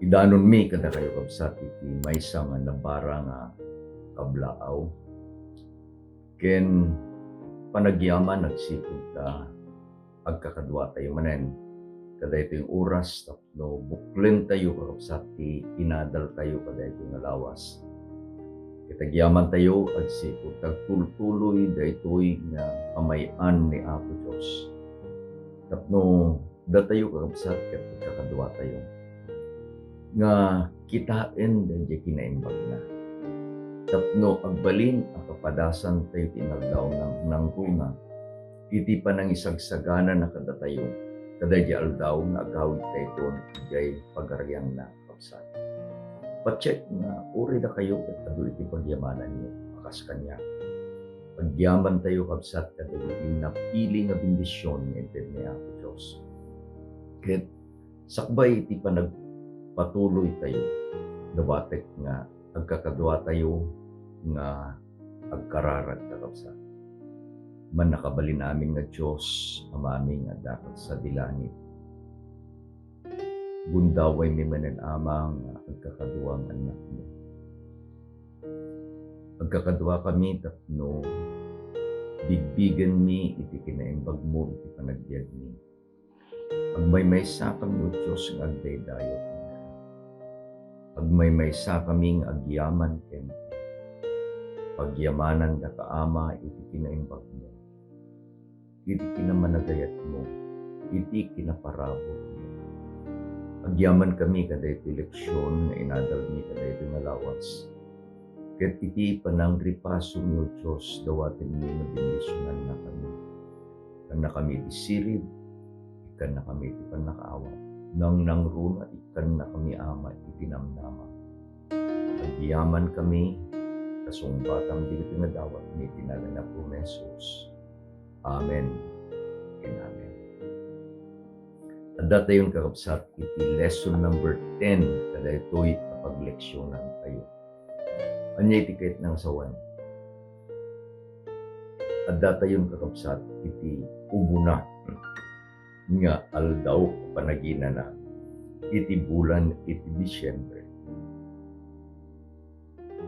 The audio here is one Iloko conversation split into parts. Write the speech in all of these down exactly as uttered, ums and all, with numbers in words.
Idanonmi kadakayo, kabsat, iti maysa nga nabara nga kablaaw ken panagyaman agsipud ta agkakaduatayo manen kadaytoy nga oras tapno buklentayo, kakabsat, ti inadaltayo kadaytoy nga lawas. Ket agyamantayo agsipud ta agtultuloy daytoy nga pamay-an ni Apo Dios tapno datayo, kakabsat, ket agkakaduatayo nga kitaen daydiay kinaimbagna tapno agbalin a kapadasantayo ti inaldaw nga nangruna iti panangisagsagana na kadatayo kadaydiay aldaw nga agawidtayton idiay pagarianna, kabsat. Patiek nga uray dakayo ket adu iti pagyamananyo a kas kaniak. Agyamantayo, kabsat, kadagiti napili nga bendision nga inted ni Apo Dios. Ket sakbay iti panagpatuloytayo, nabatek nga agkakaduatayo nga agkararag, kakabsat. Mannakabalin amin nga Dios, Amami nga adda ket sadi langit. Gundawaymi manen, Ama, nga agkakadua nga annakmo. Agkakaduakami tapno bigbigenmi iti kinaimbagmo iti panagbiagmi. Agmaymaysakami, O Dios, nga agdaydayaw. Agmaymaysakami nga agyaman kenka. Pagyamanandaka, Ama, iti kinaimbagmo, iti kinamanagayatmo, iti kinaparabur. Agyamankami kadaytoy leksion nga inadalmi kadaytoy nga lawas. Ket iti panangripasomi, O Dios, dawatenmi nga bendisionannakami. Ikkannakami iti sirib, ikkannakami iti pannakaawat. Nangnangruna, ikkannakami, Ama, iti namnama. Agyamankami, kasungbatam dagiti nga dawatmi iti nagan ni Apomi Jesus. Amen ken amen. Addatayon, kakabsat, iti lesson number ten kadaytoy a pagleksionantayo. Ania iti kayatna nga sawen? Addatayon, kakabsat, iti umuna nga aldaw a panaginana iti bulan iti Disiembre.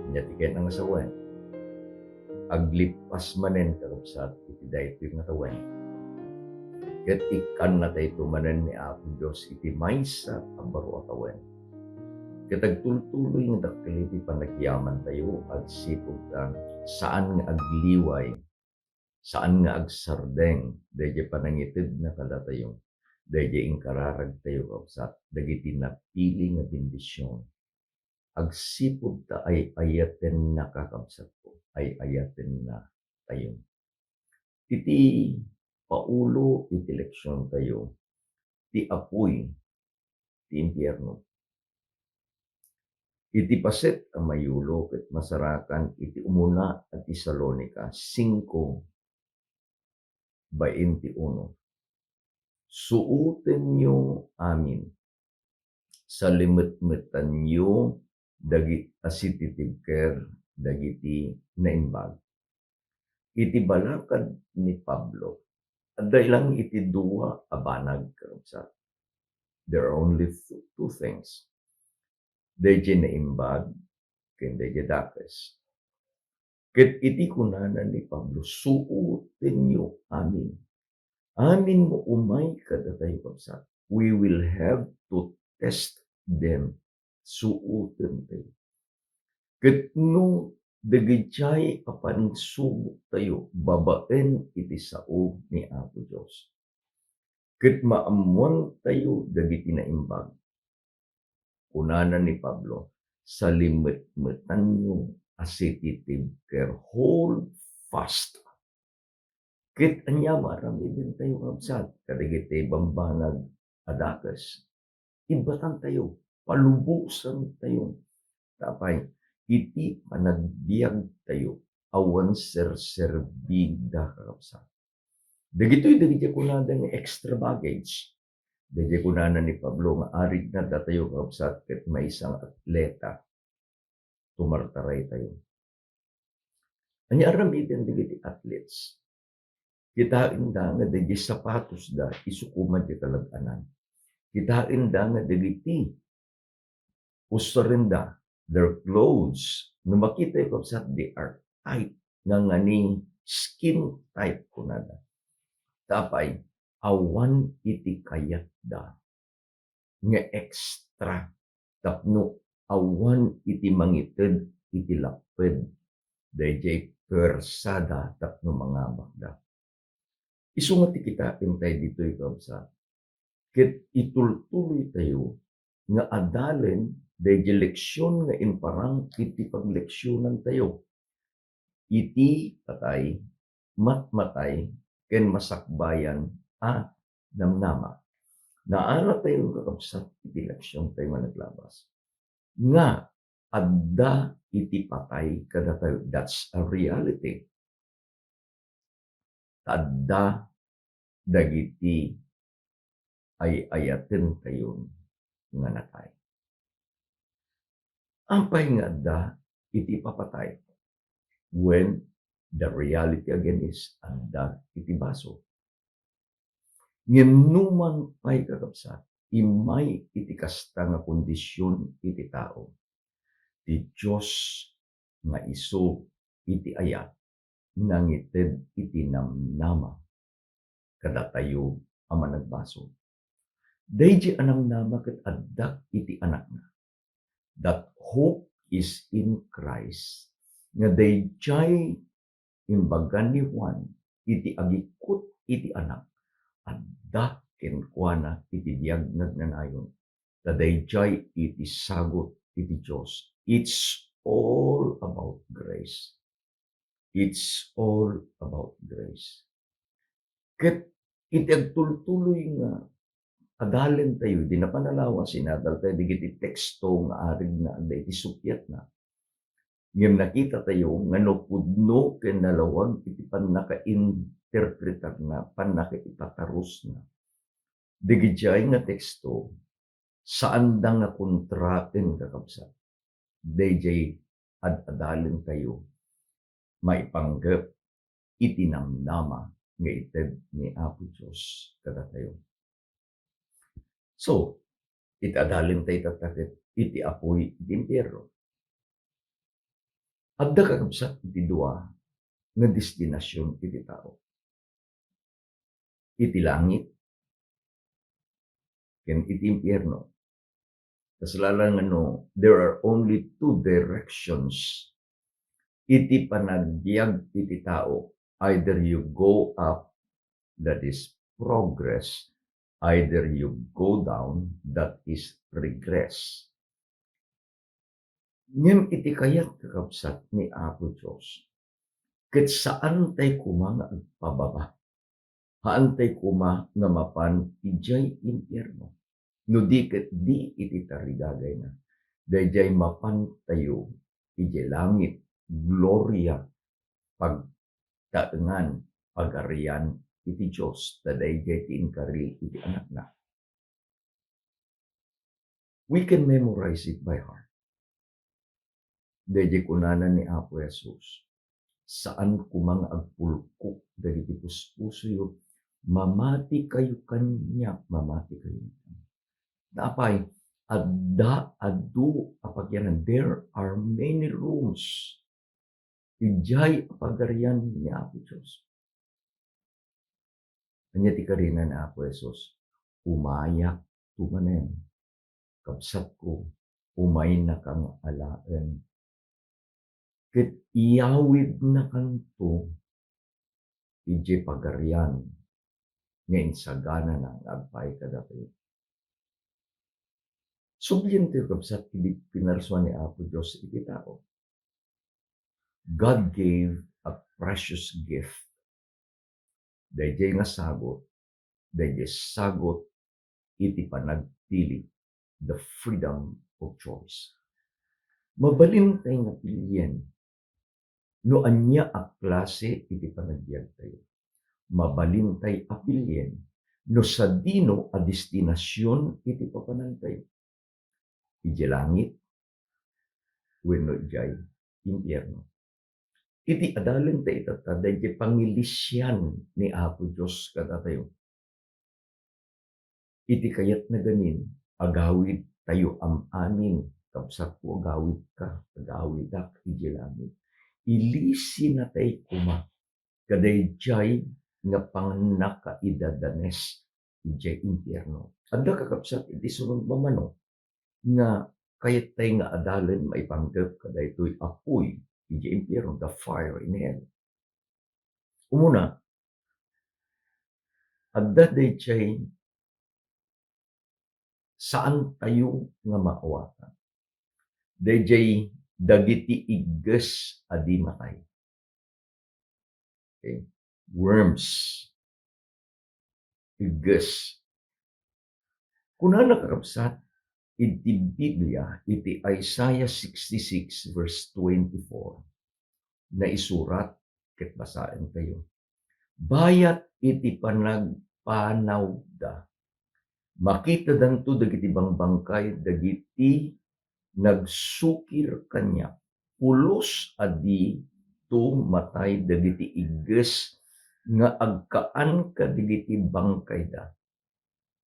Ania ti kayatna nga sawen? Aglippas manen, kakabsat, iti daytoy nga tawen. Ket ikkannatayto manen ni Apo Dios iti maysa a baro a tawen. Ket agtultuloy nga dakkel iti panagyamantayo agsipud ta saan nga agliway, saan nga agsardeng daydiay panangitedna kadatayo, daydiay inkararagtayo, kakabsat, dagiti napili nga bendision. Agsipud ta ay-ayatenna, kakabsatko, ay-ayatenna tayo. Iti paulo iti leksiontayo, ti apuy ti impierno. Iti paset a mayulo ket masarakan iti umuna a Tesalonica singko, baintiuno. Suotenyo amin, salimetmetanyo dagi-, a sititibker dagiti naimbag. Iti balakad ni Pablo, adda lang iti dua a banag, kakabsat. There are only two, two things. Daydiay naimbag ken daydiay dakes. Ket iti kunana ni Pablo, "Suotenyo amin." Amin nga umay kadatayo, kabsat, we will have to test them. Suotentayo. Ket no dagijay a pansuboktayo babaen iti sao ni Apo Dios, ket maammoantayo dagiti naimbag, kunana ni Pablo, "Salimetmetanyo a sititibker, hold fast." Ket ania nga aramidentayo, kabsat, kadagiti bambanag a dakes? Ibbatantayo, palubosantayo. Tapay, iti panagbiagtayo, awan serserbida, kakabsat. Dagitoy dagiti kunada nga extra baggage. Dagiti kunana ni Pablo nga arigna datayo, kakabsat, ket maysa nga atleta, tumartaraytayo. Ania aramiden dagiti athletes? Kitaenda nga dagiti sapatosda isu koma ti kalab-anan. Kitaenda nga dagiti Usarenda, their clothes, no makitayo, kabsat, they are tight, ngangani, skin tight, kunada. Ta apay, awan iti kayatda nga extra tapno awan iti mangited iti lapped daydiay puersada tapno mangabakda. Isu nga ti kitaentayo ditoy, kabsat, ket itultuloytayo nga adalen daydiay leksion nga imparang iti pagleksionantayo. Iti patay, matmatay, ken masakbayan a namnama. Naaratayo, kakabsat, iti leksiontayo nga naglabas nga adda iti patay kadatayo. That's a reality. Adda dagiti ay-ayatentayo nga natay. Apay nga adda iti ipapatay? When the reality again is adda iti basol. Ngem numan pay, kakabsat, immay iti kasta nga kondision iti tao, ti Dios nga isu iti ayat nangited iti namnama kadatayo a managbasol. Daydiay a namnama ket adda iti Anakna. That hope is in Christ, nga daydiay imbaga ni Juan, iti agikut iti Anak, adda kenkuana iti biag nga agnanayon. Ta daydiay iti sagut iti Dios. It's all about grace. It's all about grace. Ket iti agtultuloy nga adalentayo idi napan a lawas, inadaltayo dagiti teksto nga arig nga adda iti suppiatna. Ngem nakitatayo nga no pudno ken nalawag iti pannakainterpretarna, pannakaipatarusna, dagijay nga teksto, saanda nga kontraten, kakabsat, dayjay ad-adalentayo maipanggep iti namnama nga ited ni Apo Dios kadatayo. So, iti adalentayo tatta ket iti apuy iti impierno. Adda, kakabsat, iti dua nga destinasion iti tao. Iti langit ken iti impierno. Kasla la nga no, there are only two directions iti panagbiag iti tao. Either you go up, that is progress, either you go down, that is regress. Ngem iti kayat, kakabsat, ni Apo Dios, ket saantay koma nga agpababa. Haantay koma nga mapan idiay impierno. No di ket di iti tarigagayna, daydiay mapantayo idiay langit, gloria, pagtaengan, pagarian iti Dios, ta daydiay ti inkari iti Anakna. We can memorize it by heart. Daydiay kunana ni Apo Jesus, "Saan koma nga agpulkok dagiti puspusoyo, mamati kayo kaniak, mamati kayo." Apay, adda, adu a pagianan. There are many rooms idiay a pagarian ni Apo Dios. Ania ti karina ni Apo Jesus? Umayak to manen. Kabsatko, umaynaka nga alaen. Ket iyawidnakanto idiay pagarian nga insaganana nga agpaay kadatayo. Sublientayo, kabsat, idi pinarsua ni Apo Dios iti tao. God gave a precious gift. Daydiay nga sagut, daydiay sagut iti panagpili, the freedom of choice. Mabalintay nga pilien no ania a klase iti panagbiagtayo. Mabalintay a pilien no sadino a destinasion iti papanantayo. Idiay langit wenno idiay impierno. Iti adalentayo tatta, daydiay pangilisian ni Apo Dios kadatayo. Iti kayatna ganin, agawidtayo am-amin kabsatko, agawidka, agawidak idiay langit. Ilisinatay koma kadaydiay nga pannakaidadanesa idiay impierno. Adda, kakabsat, iti sunod mamano nga kayattay nga adalen maipanggep kadaytoy apuy idiay impierno, the fire in hell. Umuna, adda daydiay saantayo nga maawatan. Daydiay dagiti igges a di matay. Okay? Worms. Igges. Kunana, kakabsat, iti Biblia, iti Isaiah sixty-six verse twenty-four, naisurat ket basaentayo. Bayat iti panagpanawda, makitadanto dagiti bangbangkay dagiti nagsukir kaniak, pulos a dito matay dagiti igges nga agkaan kadagiti bangkayda,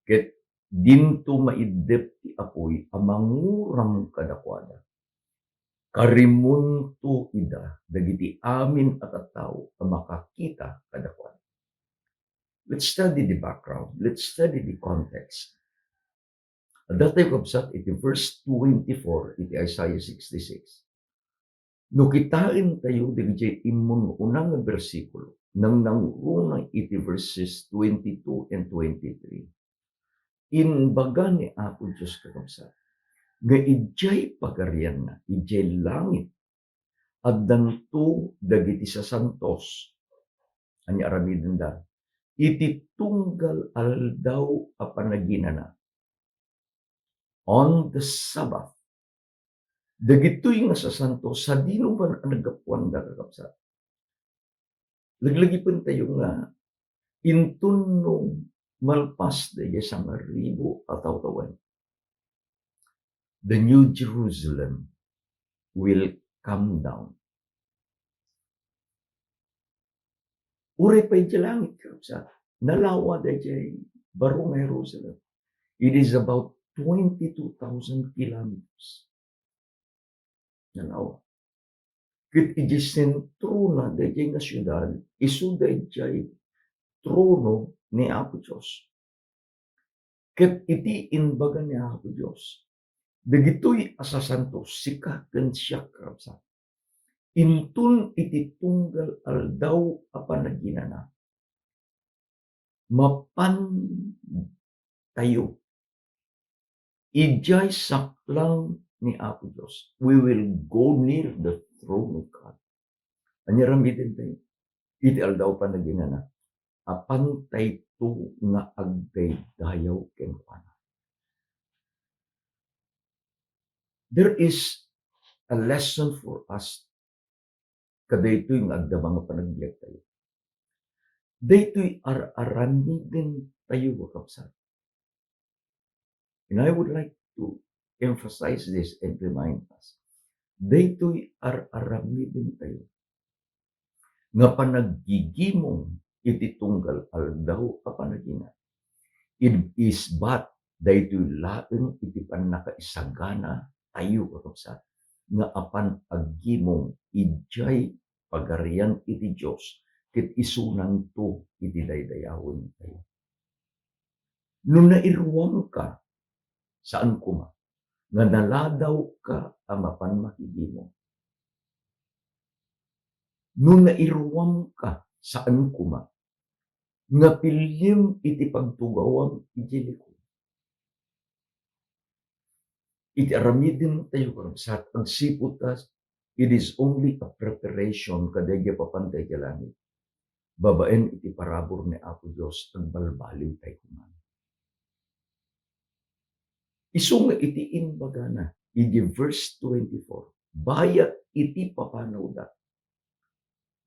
ket dinto maiddep ti apuy a manguram kadakuada. Karimonto ida dagiti amin a tattao a makakita kadakuada. Let's study the background. Let's study the context. Adda tayo, kabsat, iti verse twenty-four iti Isaiah sixty-six. No kitaentayo dagiti immun-una nga bersikulo, nangnangruna iti verses twenty-two and twenty-three, imbaga ni Apo Dios, kakabsat, nga idiay pagarianna, idiay langit, addanto dagiti sasantos. Ania aramidenda? Iti tunggal aldaw a panaginana, on the Sabbath. Dagitoy nga sasantos, sadino man a naggapuanda, kakabsat? Laglagipentayo nga inton no malpas daydiay sangaribu a tawen, the New Jerusalem will come down. Uray pay idiay langit, kakabsat, nalawa daydiay baro nga Jerusalem. It is about twenty-two thousand kilometers. Nalawa. Ket idiay sentrona daydiay nga siudad, isu daydiay trono ni Apo Dios. Ket iti imbaga ni Apo Dios, dagitoy a sasantos, sika ken siak, kakabsat, inton iti tunggal aldaw a panaginana, mapantayo idiay saklang ni Apo Dios. We will go near the throne of God. Ania aramidentayo? Iti aldaw panaginana, apantayto nga agdaydayaw kenkuana. There is a lesson for us kadaytoy nga agdama nga panagbiagtayo. Daytoy ar-aramidentayo, kakabsat. And I would like to emphasize this and remind us. Daytoy ar-aramidentayo nga panaggigimong iti tunggal aldaw a panaginana. It is but daytoy laeng iti pannakaisagana tayo, kakabsat, nga apan aggimong idiay pagarian iti Dios, ket isunanto iti daydayawen tayo. No nairuamka, saan koma nga naladawka a mapan makigimong. No nairuamka, saan koma nga piliem iti pagtugawam iti likod. Iti aramidentayo, kakabsat, agsipud ta, it is only a preparation kadaydiay papan tayo idiay langit. Babaen iti parabur ni Apo Dios, agbalbaliw tayo koma. Isu nga iti imbagana, iti verse twenty-four, bayat iti papanawda,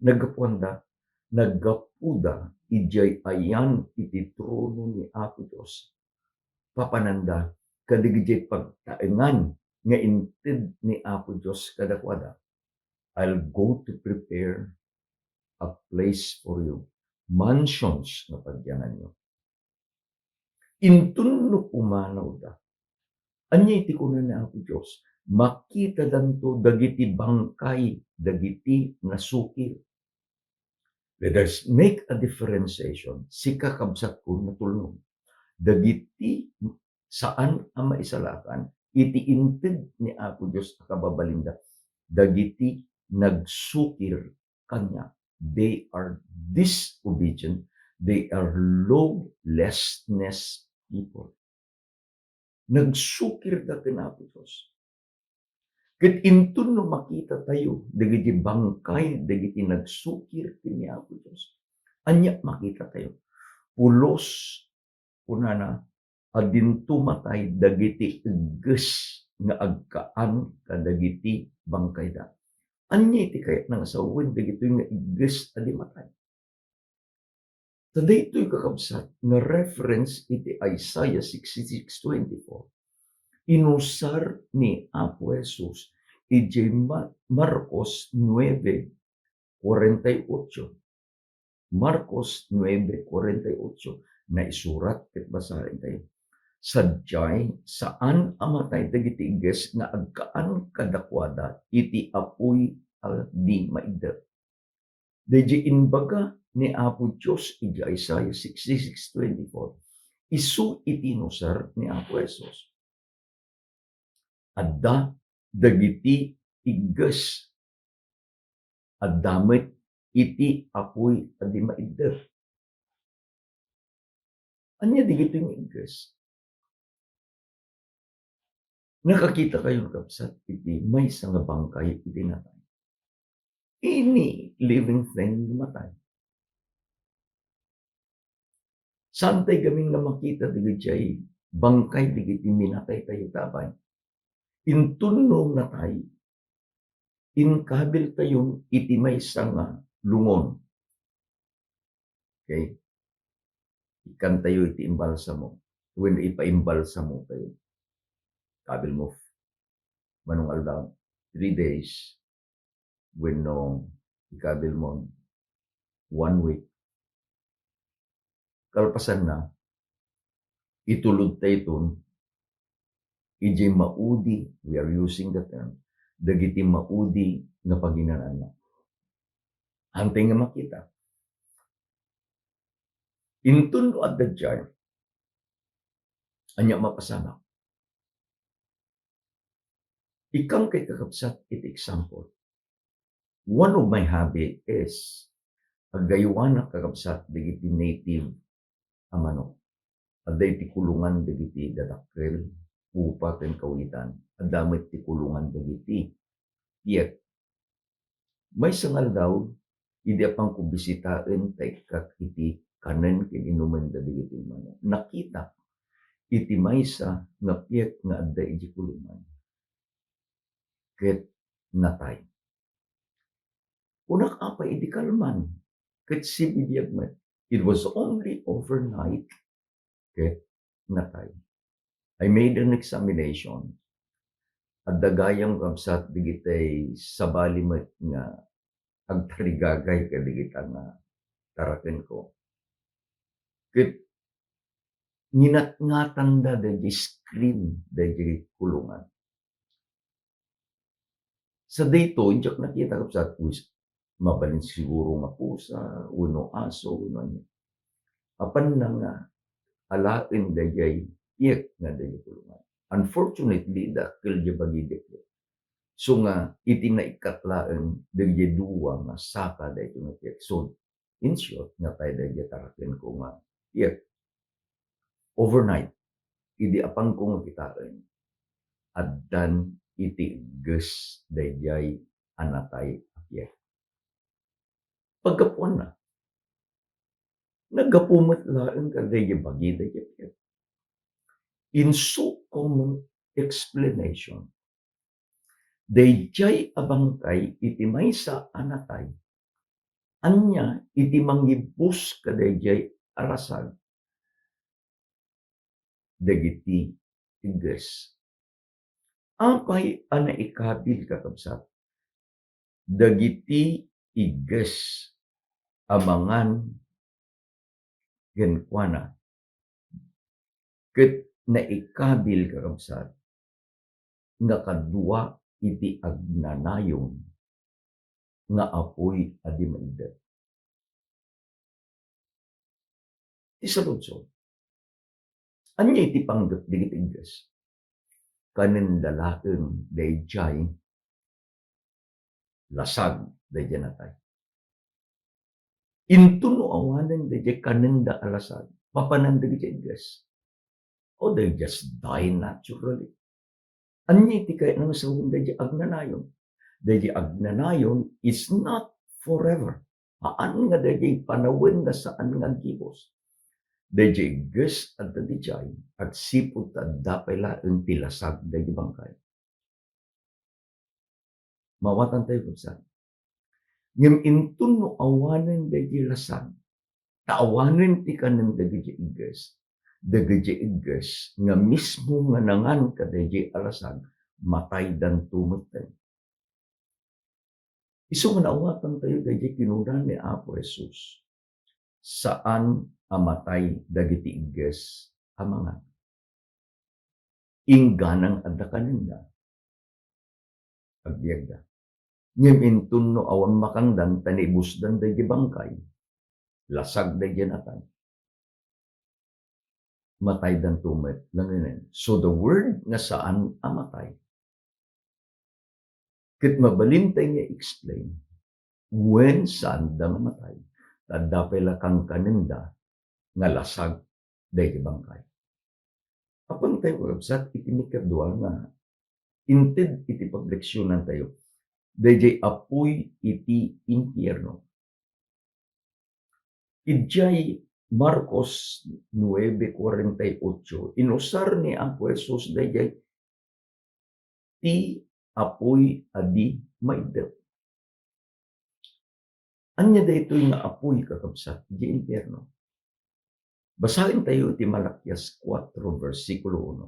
naggapuanda, naggapuda idiay ayan iti trono ni Apo Dios. Papananda kadagiti pagtaengan nga inted ni Apo Dios kadakuada. "I'll go to prepare a place for you." Mansions nga pagyananyo. Inton no pumanawda, Ania ti kuna ni Apo Dios? Makitadanto dagiti bangkay dagiti nasukir. Let us make a differentiation. Sika, kabsatko, natulnog. Dagiti saan a maisalakan iti inted ni Apo Dios a kababalinda, dagiti nagsukir kaniak. They are disobedient. They are lawlessness people. Nagsukirda ken Apo Dios. Ket inton no makitatayo dagiti bangkay dagiti nagsukir ken ni Apo Dios, ania makitatayo? Pulos, kunana, a dinto matay dagiti igges nga agkaan kadagiti bangkayda. Ania iti kayatna nga sawen dagitoy nga igges a di matay? Ta daytoy, kakabsat, nga reference iti Isaiah sixty-six twenty-four, inusar ni Apo Jesus idiay Ma-, Marcos nuebe cuarenta y ocho. Marcos nuebe cuarenta y ocho, naisurat ket basaentayo. Sadiay, saan a matay dagiti igges nga agkaan kadakuada iti apuy a di maiddep. Daydi imbaga ni Apo Dios iti Isaiah sixty-six twenty-four, isu iti inusar ni Apo Jesus. Adda dagiti igges. Adda met iti apuy a di maiddep. Ania dagitoy nga igges? Nakakitakayon, kabsat, iti maysa nga bangkay iti natay? Any living thing nga matay. Saantay gamin nga makita dagiti bangkay dagiti minataytayo, ta apay? Inton no natay, inkabiltayon iti maysa nga lungon. Okay? Ikkantayo iti imbalsamo. Wenno ipaimbalsamotayo. Kabil mo, mano nga aldaw, three days. Wenno ikabil mo, one week. Kalpasanna, itulodta iton idiay maudi, we are using the term, dagiti maudi nga paginanaanna. Hantay nga makita. Inton no adda diay, ania mapasamak? Ikkan kay, kakabsat, iti example. One of my hobby is aggaywanak, kakabsat, dagiti native a manok. Adda iti kulongan dagiti dadakkel, pupa ken kawitan. Adda met ti kulongan dagiti piek. Maysa nga aldaw, idi apanko bisitaen ta ikkak iti kanen ken inumen dagiti manok, nakitak iti maysa nga piek nga adda iti kulongan ket natay. Kunak, apay idi kalman? Ket sibibiag met. It was only overnight ket natay. I made an examination. Adda gayam, kabsat, dagiti sabali met nga agtarigagay kadagita nga tarakenko. Ket nginatngatanda daydi screen daydi kulongan. Sa daytoy, diak nakita, kabsat, wis-, mabalin siguro nga pusa, wenno aso, wenno ania. Apanna nga alaen daydiay piek nga daydiay kulongan. Unfortunately, dakkel diay bagi diay piek. So nga, iti naikkat laeng, daydiay dua nga saka daytoy nga piek. So, in short, natay daydiay tarakenko nga piek. Overnight, idi apanko nga kitaen, addan iti igges daydiay a natay a piek. Paggapuanna, naggapu met laeng kadaydiay bagi daydiay piek. In so common explanation, daydiay a bangkay iti maysa a natay, ania iti mangibbus kadaydiay a rasag? Dagiti igges. Apay a naikabil, kakabsat, dagiti igges a mangan kenkuana? Ket naikabil, kakabsat, nga kadua iti agnanayon nga apuy a di maiddep. Ti saludsod, ania iti panggep dagiti igges? Kanenda laeng daydiay lasag daydiay natay. Inton no awanen daydiay kanenda a lasag, mapanan dagiti igges. Oh, they just die naturally. Ania iti kayatna nga sawen daydiay agnanayon? Daydiay agnanayon is not forever. Haan nga daydiay panawen nga saan nga aggibus. Daydiay igges adda daydiay, agsipud ta adda pay laeng ti lasag daydiay bangkay. Maawatantayo, kabsat. Ngem inton no awanen daydiay lasag, ta awanen ti kanen dagiti igges, dagiti igges nga mismo nga nangan kadaydiay a lasag, mataydanto metten. Isu nga naawatantayo daydiay kinuna ni Apo Jesus, saan a matay dagiti igges a mangan. Inggana nga adda kanenda, agbiagda. Ngem inton no awan makandan ta naibusdan daydiay bangkay, lasag daydiay natay, mataydanto met laengen. So the word nga saan a matay, ket mabalin tayo nga explain wen saanda nga matay, ta adda pay la kankanenda nga lasag daydiay bangkay. Apan tayo, kabsat, iti mikadua nga inted iti pagleksionantayo, daydiay apuy iti impierno. Idiay Marcos nuebe cuarenta y ocho, inusar ni Apo Jesus daydiay ti apuy a di maiddep. Ania daytoy nga apuy, kakabsat, idiay impierno? Basaentayo ti Malakias kuatro, bersikulo uno.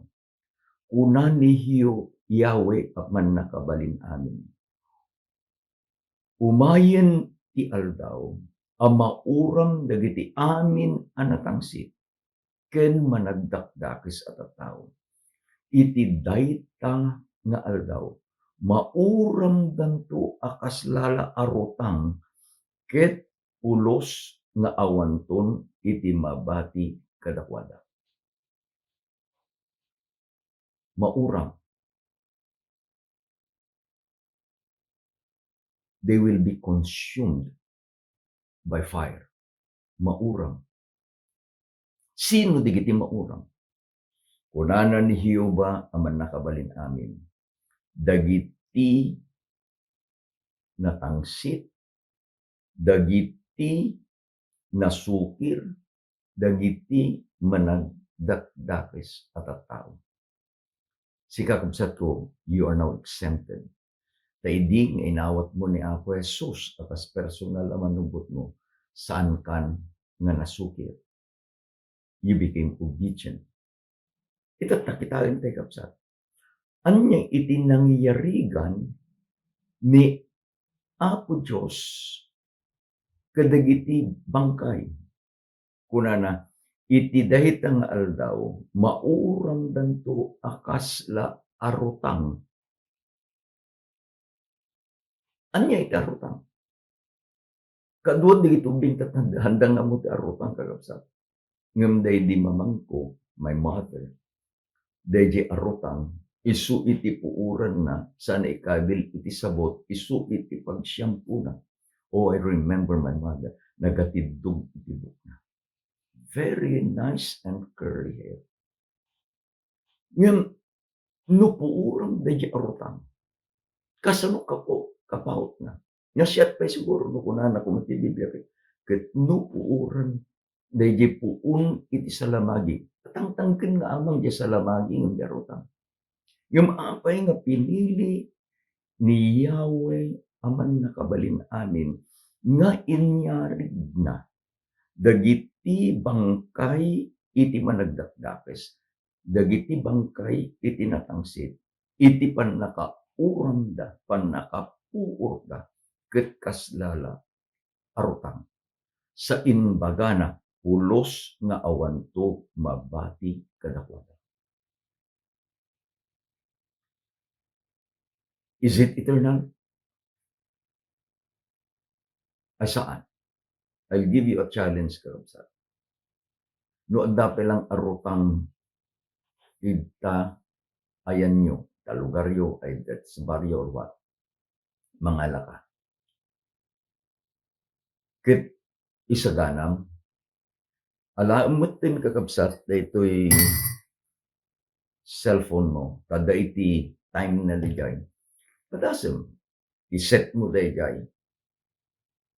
Kuna ni Hio-, Yahweh a Mannakabalin-amin, "Umayen ti aldaw a mauram dagiti amin a natangsit ken managdakdakes a tattao. Iti dayta nga aldaw, mauramdanto a kasla la a rutang ket pulos nga awanton iti mabati kadakuada." Mauram. They will be consumed by fire. Mauram. Sino dagiti mauram? Kunana ni Jehovah a Mannakabalin-amin, dagiti natangsit, dagiti nasukir, dagiti managdakdakes a tattao. Sika, kabsatko, you are now exempted. Ta idi nga inawatmo ni Apo Jesus a kas personal a mannubbotmo, saankan nga nasukir. You became obedient. Ita, ta kitaentayo, kabsat. Ania iti nangyarigan ni Apo Dios kadagiti bangkay? Kunana, "Iti dayta nga aldaw, mauramdanto a kasla a rutang." Ania iti a rutang? Kaduak dagiti ubbing, ta handa nga ammo ti a rutang, kakabsat. Ngem daydi mamangko, my mother, daydi a rutang, isu iti puoranna, saan a ikabil iti sabot, isu iti pagsiampona. Oh, I remember my mother, nagatiddog iti buokna. Very nice and curly hair. Ngem, no puoram daydi a rutang, kasano kapo-, kapawotna? Nasayaat pay siguro no kunana koma ti Biblia ket, ket no puoran daydi puon iti salamagi. Tangtangken nga amangan diay salamagi ngem diay a rutang. Ngem apay nga pinili ni Yahweh a Mannakabalin-amin nga inyarigna dagiti bangkay iti managdakdakes, dagiti bangkay iti natangsit, iti pannakauramda, pannakapuorda, ket kasla la a rutang. Sa imbagana, pulos nga awanto mabati kadakuada. Is it eternal? Ay, saan. I'll give you a challenge, kakabsat. No adda pay lang a rutang ita, ayanyo, ta lugaryo, ay that's barrio or what, mangalaka. Ket isaganam, alaem metten, kakabsat, daytoy cellphone mo, ta daytoy time na daydiay. Padasem, iset mo daydiay.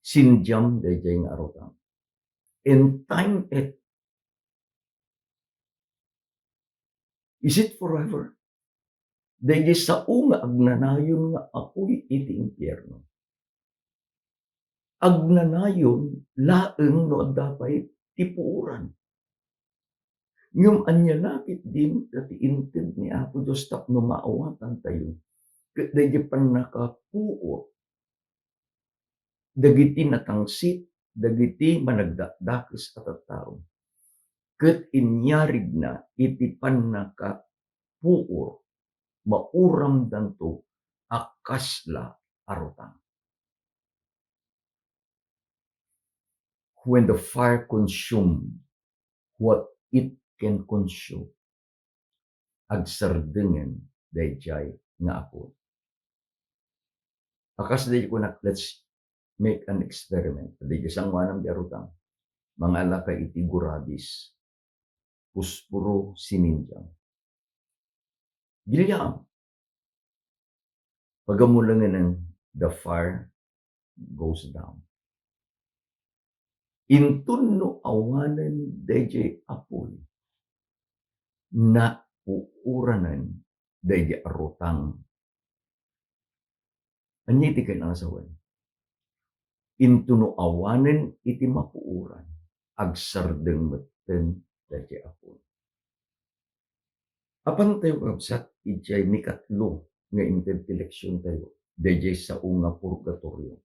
Sindiam daydiay nga a rutang. And time it. Is it forever? Daydiay sao nga agnanayon nga apuy iti impierno. Agnanayon laeng no adda pay ti puoran. Ngem ania la ketdin ti inted ni Apo Dios tapno maawatantayo? Ket daydiay pannakapuor dagiti natangsit, dagiti managdakdakes a tattao. Ket inyarigna iti pannakapuor, mauramdanto a kasla a rutang. When the fire consume what it can consume, agsardengen daydiay nga apuy. A kas daydiay kunak, let's make an experiment. Daydiay sangoanam ti a rutang. Mangalaka iti gurabis, pusporo, sinindiam. Giliam. Pagamulengen, the fire goes down. Inton no awanen daydiay apuy, napuoranen daydiay a rutang. Ania iti kailangan sawen? Inton no awanen iti mapuoran, agsardeng metten daydiay apuy. Apan tayo, kabsat, idiay mikatlo nga inted ti leksiontayo, daydiay sao nga purgatorio.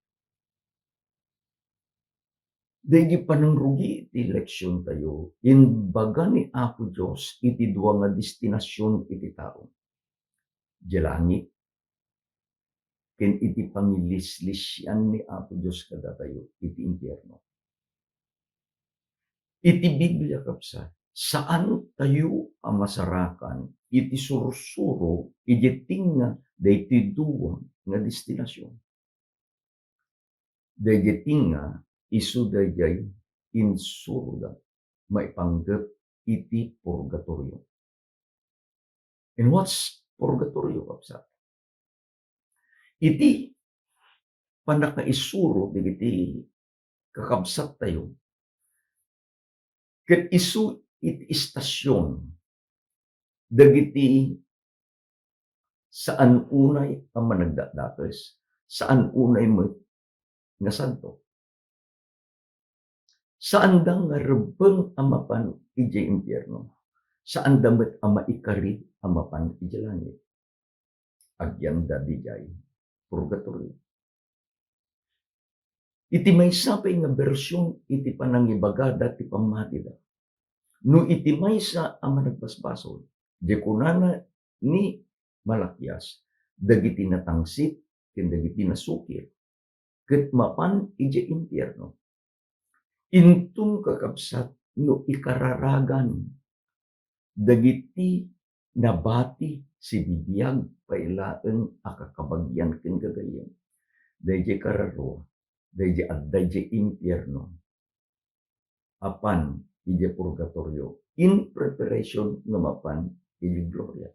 Daydiay panangrugi ti leksiontayo, imbaga ni Apo Dios iti dua nga destinasion iti tao. Diay langit, ken iti pangilislisyan ni Apo Dios kadatayo iti impierno. Iti Biblia, kabsat, saan tayo a masarakan iti sursuro idiay tinga daytoy dua nga destinasion. Daydiay tinga, isu daydiay insuroda maipanggep iti purgatorio. And what's purgatorio, kabsat? Iti pannakaisuro dagiti kakabsattayo, ket isu iti istasion dagiti saan unay a managdakdakes, saan unay met nga santo. Saanda nga rebbeng a mapan idiay impierno. Saanda met a maikari a mapan idiay langit. Agyanda didiay purgatorio. Iti maysa pay nga bersion iti panangibagada ti pammatida, no iti maysa a managbasbasol, diay kunana ni Malakias, dagiti natangsit ken dagiti nasukir ket mapan idiay impierno. Inton, kakabsat, no ikararagan dagiti nabati sibibiag pay laeng a kakabagian ken gagayyem, daydiay kararua, daydiay adda idiay impierno, apan idiay purgatorio in preparation nga mapan idiay gloria.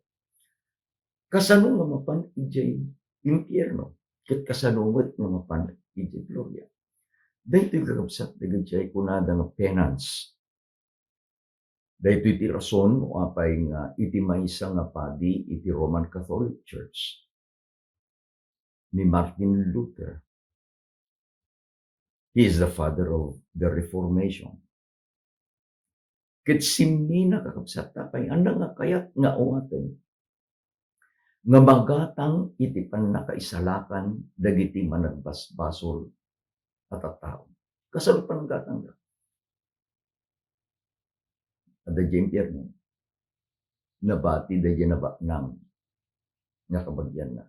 Kasano nga mapan idiay impierno? Ket kasano met nga mapan idiay gloria? Daytoy, kakabsat, dagiti kunada nga penance. Daytoy ti rason no apay nga iti maysa nga padi iti Roman Catholic Church, ni Martin Luther. He is the father of the Reformation. Ket simmina, kakabsat, ta pay, anda nga kayat nga awaten nga magatang iti pannakaisalakan dagiti managbasbasol a tattao. Kasano pannakagatangda? Adda idiay impierno. Nabati daydiay nabaknang nga kabagianna.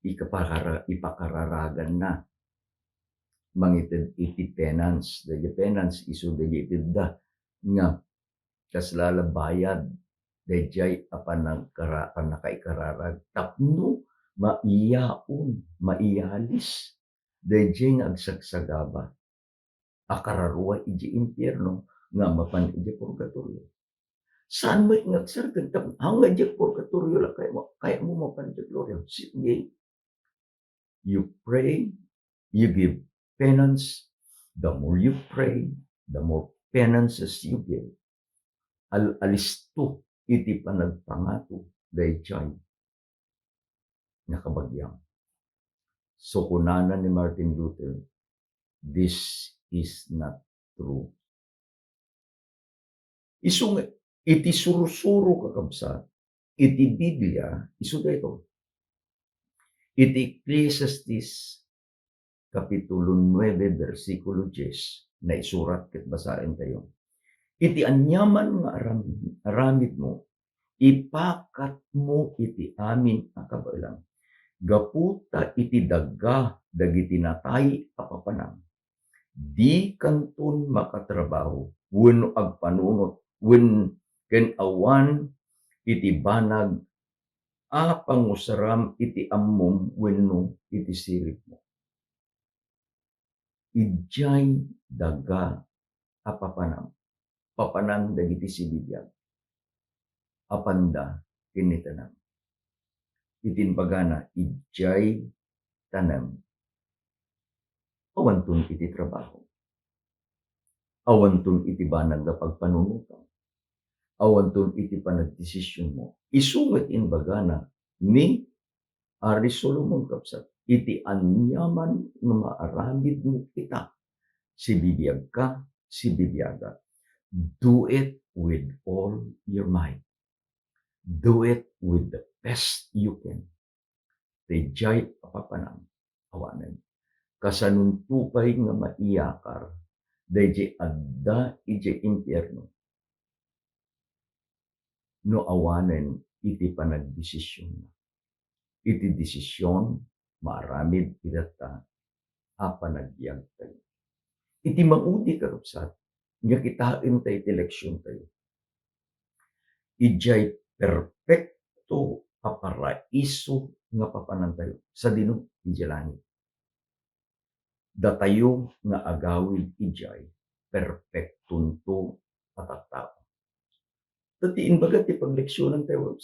ikapakara-, ipakararaganna. Mangited iti penance. Daydiay penance, isu daydiay itedda nga kasla la bayad daydiay a panagkara-, pannakaikararag tapno maiyaon, maiyalis daydiay nga agsagsagaba a kararua idiay impierno nga mapan idiay purgatorio. Saan met nga agsardeng tapno, "Aw nga idiay purgatorio la kayatmo, kayatmo mapan idiay gloria." Sige. You pray, you give penance. The more you pray, the more penances you give. Al-alisto iti panagpangato daydiay nga kabagiam. So, kunana ni Martin Luther, "This is not true." Isu nga, iti sursuro, kakabsat, iti Biblia, isu daytoy. Iti Ecclesiastes, Kapitulo nuebe, bersikulo dies, naisurat ket basaentayo. Iti aniaman nga aram-, aramidmo, ipakatmo iti amin a kabaelan. Gapu ta iti daga dagiti natay a papanam, dikanton makatrabaho wenno agpanunot wen-, ken awan iti banag a pangusaram iti ammom wenno iti siribmo. Idiay daga a papanam, papanan dagiti sibibiag, apanda ken ni tanem. Iti imbagana, idiay tanem, awanton iti trabaho, awanton iti banag nga pagpanunotam, awanton iti panagdesisionmo. Isu met imbagana ni Ari Solomon, kabsat, iti aniaman nga maaramidmo ita, sibibiagka, sibibiagak, do it with all your might. Do it with the best you can. Daydiay a papanam, awanen. Kasanonto pay nga maiyakar daydiay adda idiay impierno no awanen iti panagdesisionna, iti desision maaramid iti tatta a panagbiagtayo. Iti maudi, kakabsat, nga kitaentayo ti leksiontayo, idiay perpekto a paraiso nga papanantayo sadino idiay langit. Datayo nga agawid idiay, perpektonto a tattao. Ta ti imbaga ti pagleksionantayo,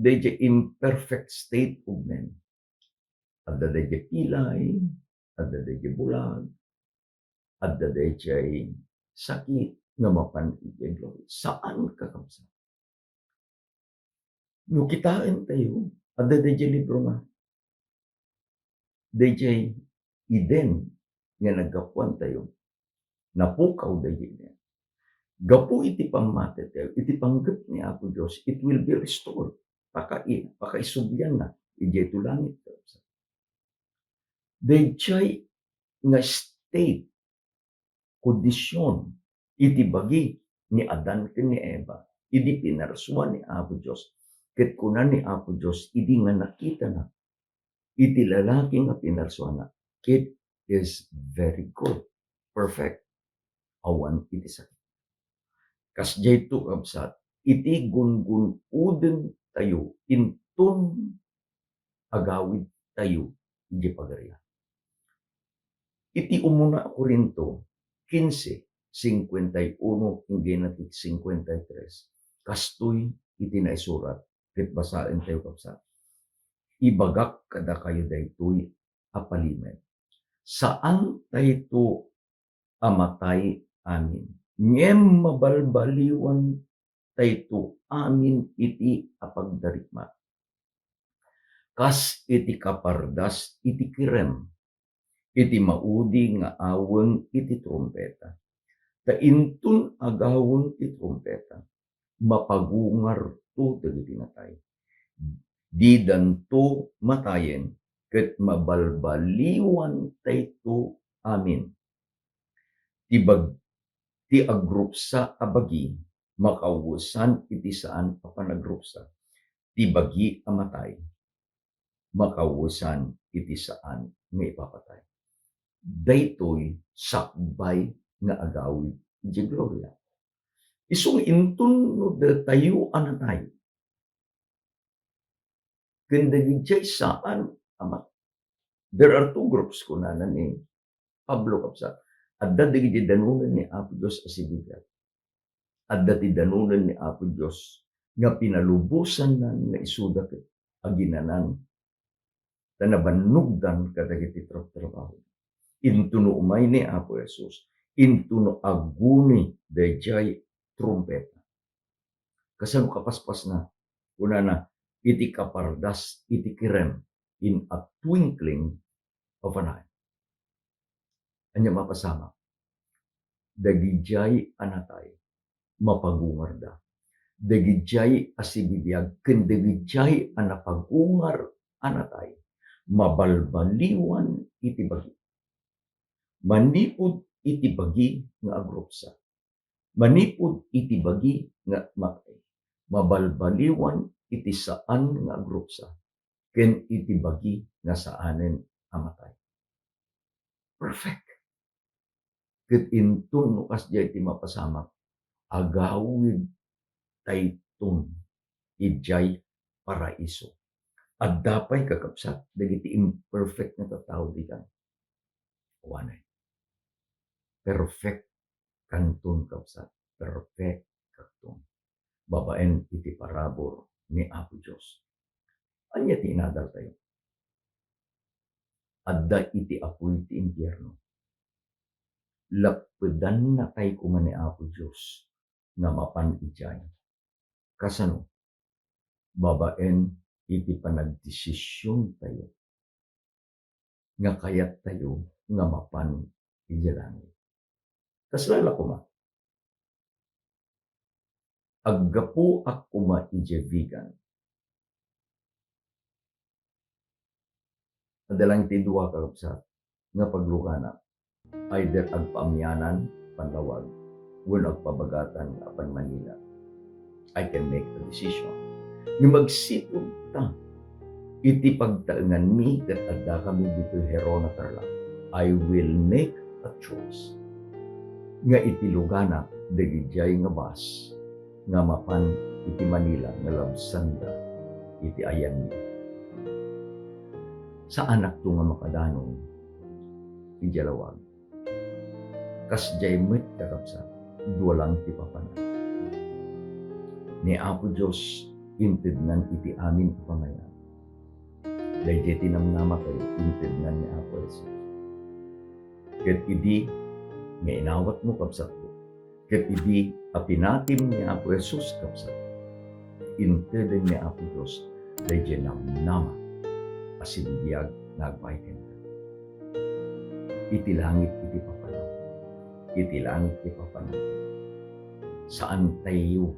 daydiay imperfect state of men. Adda daydiay pilay, adda daydiay bulag, adda daydiay sakit nga mapan idiay gloria. Saan, kakabsat. No kitaentayo, adda daydiay libro nga, daydiay Eden nga naggapuantayo, napukaw daydiay Eden. Gapu iti pammatitayo, iti panggep ni Apo Dios, it will be restored. Pakai-, pakaisublianna idiay langit. Daydiay nga state, kondision, iti bagi ni Adan ken ni Eva, idi pinarsua ni Apo Dios. Ket kuna ni Apo Dios idi nga nakitana iti lalaki nga pinarsuana, "It is very good, perfect, awan iti sakit." Kasdiayto, kabsat, iti gungun-odentayo inton agawidtayo idiay pagarian. Iti umuna a Corinto quince, cincuenta y uno inggana ti cincuenta y tres, kastoy iti naisurat ket basaentayo, kabsat. Ibagak kadakayo daytoy a palimed. Saantayto a matay amin, ngem mabalbaliwantayto amin iti a pagdarikmat. Kas iti kapardas iti kirem, iti maudi nga aweng iti trumpeta. Ta inton agaweng ti trumpeta, mapagungarto dagiti natay. Didanto matayen, ket mabalbaliwantayto amin. Ti bag-, ti agrupsa a bagi, makauwesan iti saan a panagrupsa ti bagi a matay. makawesan iti saan nga ipapatay. Daytoy sakbay nga agawid iti gloria. Isu nga inton no datayo a natay, ken dagidiay saan a mat-, there are two groups, kunana ni Pablo, kabsat. Adda dagiti danunan ni Apo Dios a sibibiag. Adda ti danunan ni Apo Dios nga pinalubosanna nga isuda ket aginanan ta nabannogdan kadagiti trabtrabaho. Intuno umay ni Apo Jesus, intuno aguni daydiay trumpeta. Kasano kapaspasna? Kunana, iti kapardas iti kirem, in a twinkling of an eye. Ania mapasamak? Dagidiay a natay, mapagungarda. Dagidiay a sibibiag ken dagidiay a napagungar a natay, mabalbaliwan iti bagi. Manipud iti bagi nga agrupsa. Manipud iti bagi nga matay, mabalbaliwan iti saan nga agrupsa, ken iti bagi nga saanen a matay. Perfect. Ket inton no kasdiay ti mapasamak, agawid tayton idiay paraiso. Adda pay, kakabsat, dagiti imperfect nga tattao ditan. Awanen. Perfect kanton, kabsat. Perfect kanton. Babaen iti parabur ni Apo Dios. Ania ti inadaltayo? Adda iti apuy ti impierno. Lappedanna koma ni Apo Dios nga mapan idiay. Kasano? Babaen iti panagdesisiontayo nga kayattayo nga mapan idiay langit. Kasla la koma? Aggapuak koma idiay vegan. Adda lang ti dua, kakabsat, nga pagluganak. Either agpaamianan, panlawag, wenno agpabagatan nga apan Manila. I can make a decision. Ngem agsipud ta iti pagtaenganmi ket addakami ditoy Gerona, Tarlac, I will make a choice nga iti luganak dagidiay nga bus nga mapan iti Manila nga labsanda iti ayanmi. Saanakto nga makadanon idiay lawag. Kasdiay met, kakabsat, dua lang ti papanan. Ni Apo Dios intednan iti amin a pangayan. Daydiay ti namnamatayo, intednan ni Apo Jesus. Ket idi nga inawatmo, kabsatko, ket idi a pinatim ni Apo Jesus, kabsat, inteden ni Apo Dios daydiay namnama a sibibiag nga agbabain kenka. Iti langit iti papanan. Iti langit iti papanan. Saantayo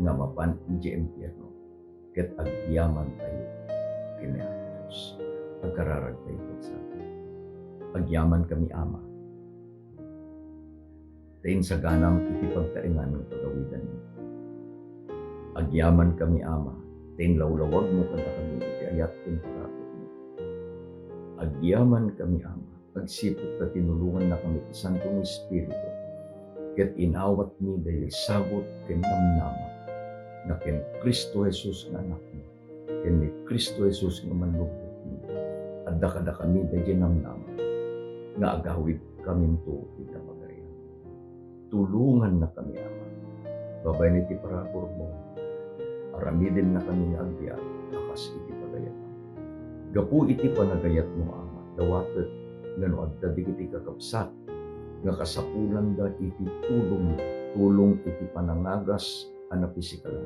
nga mapan idiay impierno ket agyamantayo ken ni Apo Dios. Agkararagtayo, kabsat. Agyamankami, Ama, ta insaganam iti pagtaengan nga pagawidanmi. Agyamankami, Ama, ta inlawlawagmo kadakami iti ayat ken parabur. Agyamankami, Ama, agsipud ta tinulongannakami ti Santo nga Espiritu, ket inawatmi daydiay sagut ken namnama nga ken Cristo Jesus nga Anakmi, ken ni Cristo Jesus nga Manlugluomi, adda kadakami daydiay namnama nga agawidkaminto iti Pagarian. Tulongannakami, Ama. Babaen iti paraburmo, aramidennakami nga agbiag a kas iti pagayatan. Gapu iti panagayatmo, Ama, dawatek nga no adda dagiti kakabsat nga kasapulanda iti tulong, tulong iti panangagas a napisikalan,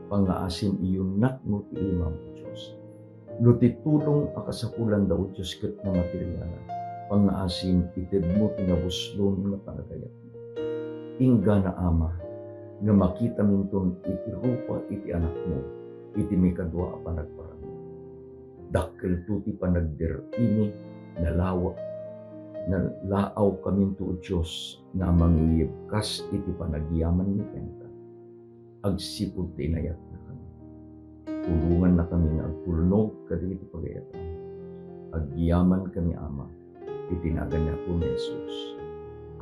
pangngaasim, iyunnakmo ti imam, O Dios. No ti tulong a kasapulanda, O Dios, ket namaterialan, pangngaasim, itedmo ti nabuslon nga panagayatmo. Inggana, Ama, nga makitaminton iti rupa iti Anakmo iti maikadua a panagparang. Dakkelto ti panagder-ini, nalawa-, nalaawkaminto, O Dios, nga amangiibkas iti panagyamanmi kenka. Agsipud ta inayatnakami. Tulongannakami nga agtulnog kadagiti pagayatan. Agyamankami, Ama, iti nagan ni Apo Jesus.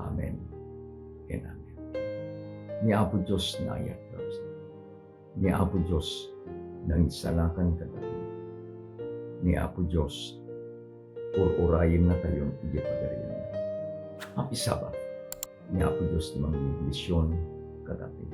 Amen ken amen. Ni Apo Dios naayat, Ramsey. Ni Apo Dios nangisalakan kadakayo. Ni Apo Dios ur-urayennatayon idiay Pagarianna. Happy Sabbath. Ni Apo Dios ti mangibendisyon kadakayo.